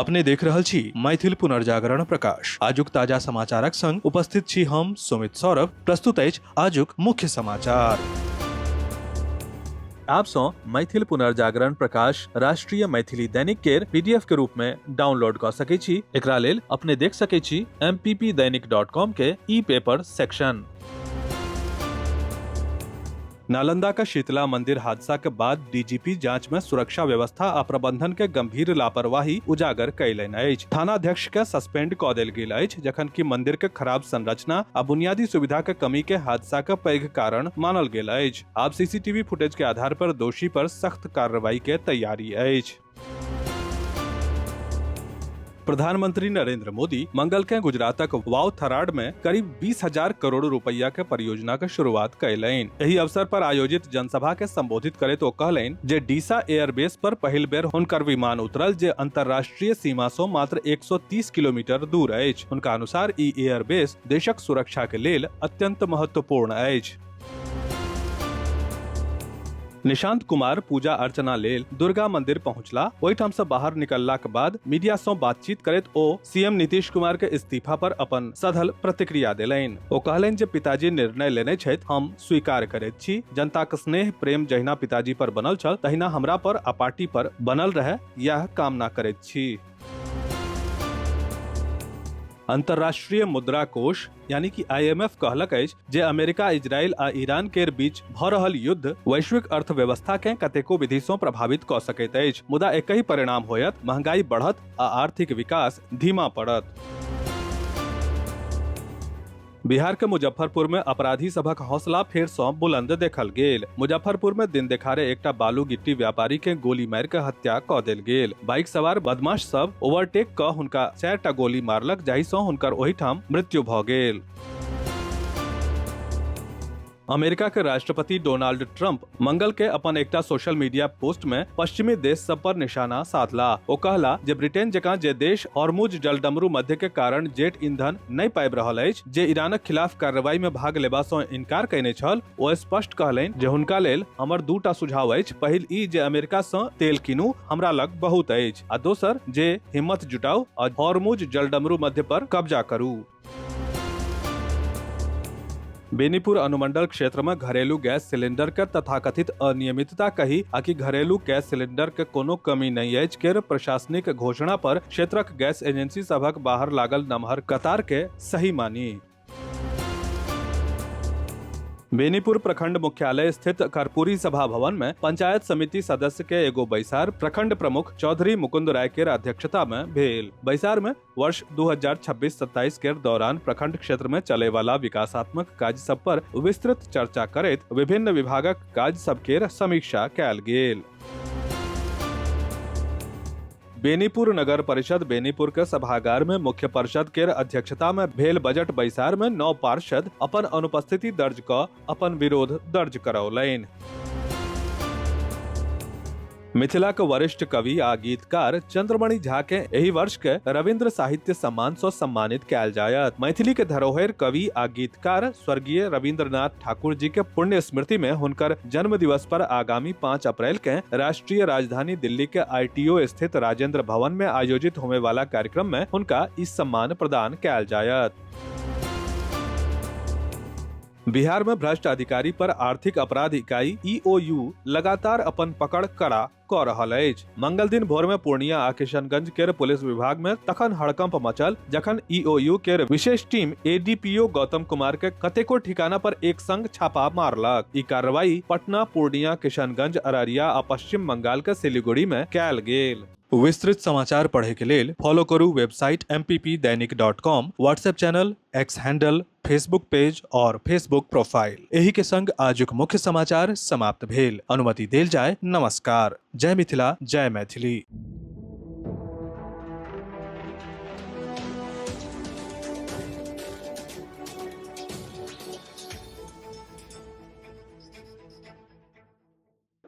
अपने देख रहल छी मैथिल पुनर्जागरण प्रकाश। आजुक ताजा समाचारक संग उपस्थित छी हम सुमित सौरभ। प्रस्तुत अछि आजुक मुख्य समाचार। आप सँ मैथिल पुनर्जागरण प्रकाश राष्ट्रीय मैथिली दैनिक केर पीडीएफ के रूप में डाउनलोड कऽ सकै छी। एकरा लेल अपने देख सकै छी mppdainik.com के ई पेपर सेक्शन। नालंदा का शीतला मंदिर हादसा के बाद डीजीपी जांच में सुरक्षा व्यवस्था आ प्रबंधन के गंभीर लापरवाही उजागर कयलनि अछि। थानाध्यक्ष के सस्पेंड कऽ देल गेल अछि, जखन कि मंदिर के खराब संरचना आ बुनियादी सुविधा के कमी के हादसा के पैघ कारण मानल गेल अछि। आब सीसीटीवी फुटेज के आधार पर दोषी पर सख्त कार्रवाई के तैयारी अछि। प्रधानमंत्री नरेंद्र मोदी मंगल के गुजरातक वाव थराड में करीब 20,000 करोड़ रुपया के परियोजना के शुरुआत कयलनि। एहि अवसर पर आयोजित जनसभा के संबोधित करैत ओ कहलनि जे डीसा एयरबेस पर पहिल बेर हुनकर विमान उतरल, जे अंतर्राष्ट्रीय सीमा सं मात्र 130 किलोमीटर दूर अछि। हुनका अनुसार ई एयरबेस देशक सुरक्षा के लेल अत्यंत महत्वपूर्ण अछि। निशांत कुमार पूजा अर्चना लेल दुर्गा मंदिर पहुंचला। ओहिठाम से बाहर निकललाक बाद मीडिया सं बातचीत करैत ओ सीएम नीतीश कुमार के इस्तीफा पर अपन सधल प्रतिक्रिया देलनि। ओ कहलनि जे पिताजी निर्णय लेने छथि, हम स्वीकार करैत छी। जनताक स्नेह प्रेम जहिना पिताजी पर बनल छल तहिना हमरा पर आ पार्टी पर बनल रहे, यैह कामना करैत छी। अंतर्राष्ट्रीय मुद्रा कोष यानी कि आईएमएफ कहलक अछि जे अमेरिका, इजरायल आ ईरान केर बीच भऽ रहल युद्ध वैश्विक अर्थव्यवस्था केँ कतेको विधि सँ प्रभावित कऽ सकैत अछि, मुदा एकहि परिणाम होयत, महंगाई बढ़त आ आर्थिक विकास धीमा पड़त। बिहार के मुजफ्फरपुर में अपराधी सभक हौसला फेर सँ बुलंद देखल गेल। मुजफ्फरपुर में दिन देखारे एकटा बालू गिट्टी व्यापारी के गोली मारि के हत्या क देल गेल। बाइक सवार बदमाश सब ओवरटेक क हुनका 4टा गोली मारलक, जाहि सँ हुनकर ओहिठाम मृत्यु भ गेल। अमेरिका के राष्ट्रपति डोनाल्ड ट्रंप मंगल के अपन एकटा सोशल मीडिया पोस्ट में पश्चिमी देश सब पर निशाना साधला। ओ कहला जे ब्रिटेन जकां जे देश हॉर्मुज जलडमरू मध्य के कारण जेट ईंधन नहि पाबि रहल अछि, जे ईरानक खिलाफ कार्रवाई में भाग लेबा सं इनकार कयने छल, ओ स्पष्ट कहलनि जे हुनका लेल हमर दूटा सुझाव अछि। पहिल ई जे अमेरिका सं तेल कीनू, हमरा लग बहुत अछि, आ दोसर जे हिम्मत जुटाउ आ हॉर्मुज जलडमरू मध्य पर कब्जा करू। बेनीपुर अनुमंडल क्षेत्र में घरेलू गैस सिलेंडर के तथाकथित अनियमितता कही आ कि घरेलू गैस सिलेंडर के कोनो कमी नहीं अछि केर प्रशासनिक घोषणा पर क्षेत्रक गैस एजेंसी सभक बाहर लागल नमहर कतार के सही मानी। बेनीपुर प्रखंड मुख्यालय स्थित कर्पूरी सभा भवन में पंचायत समिति सदस्य के एगो बैसार प्रखंड प्रमुख चौधरी मुकुंद राय के अध्यक्षता में भेल। बैसार में वर्ष 2026-27 के दौरान प्रखंड क्षेत्र में चले वाला विकासात्मक काज सब पर विस्तृत चर्चा करैत विभिन्न विभागक काज सब के समीक्षा कयल गेल। बेनीपुर नगर परिषद बेनीपुर के सभागार में मुख्य परिषद के अध्यक्षता में भेल बजट बैसार में 9 पार्षद अपन अनुपस्थिति दर्ज क अपन विरोध दर्ज करौलनि। मिथिला के वरिष्ठ कवि आ गीतकार चंद्रमणि झा के एहि वर्ष के रविंद्र साहित्य सम्मान से सम्मानित कयल जायत। मैथिली के धरोहर कवि आ गीतकार स्वर्गीय रविंद्रनाथ ठाकुर जी के पुण्य स्मृति में हुनकर जन्म दिवस पर आगामी 5 अप्रैल के राष्ट्रीय राजधानी दिल्ली के आईटीओ स्थित राजेंद्र भवन में आयोजित होने वाला कार्यक्रम में हुनका इस सम्मान प्रदान कयल जायत। बिहार में भ्रष्ट अधिकारी पर आर्थिक अपराध इकाई ईओयू लगातार अपन पकड़ कड़ा क रहल अछि। मंगल दिन भोर में पूर्णिया आ किशनगंज केर पुलिस विभाग में तखन हड़कंप मचल जखन ईओयू केर विशेष टीम एडीपीओ गौतम कुमार के कतेको ठिकाना पर एक संग छापा मारलक। ई कार्रवाई पटना, पूर्णिया, किशनगंज, अररिया आ पश्चिम बंगाल के सिलीगुड़ी में कयल गेल। विस्तृत समाचार पढ़े के लेल फॉलो करू website mppdainik.com, WhatsApp channel, X handle, Facebook page और फेसबुक प्रोफाइल। एही के संग आजुक मुख्य समाचार समाप्त भेल। अनुमति देल जाय। नमस्कार। जय मिथिला, जय मैथिली।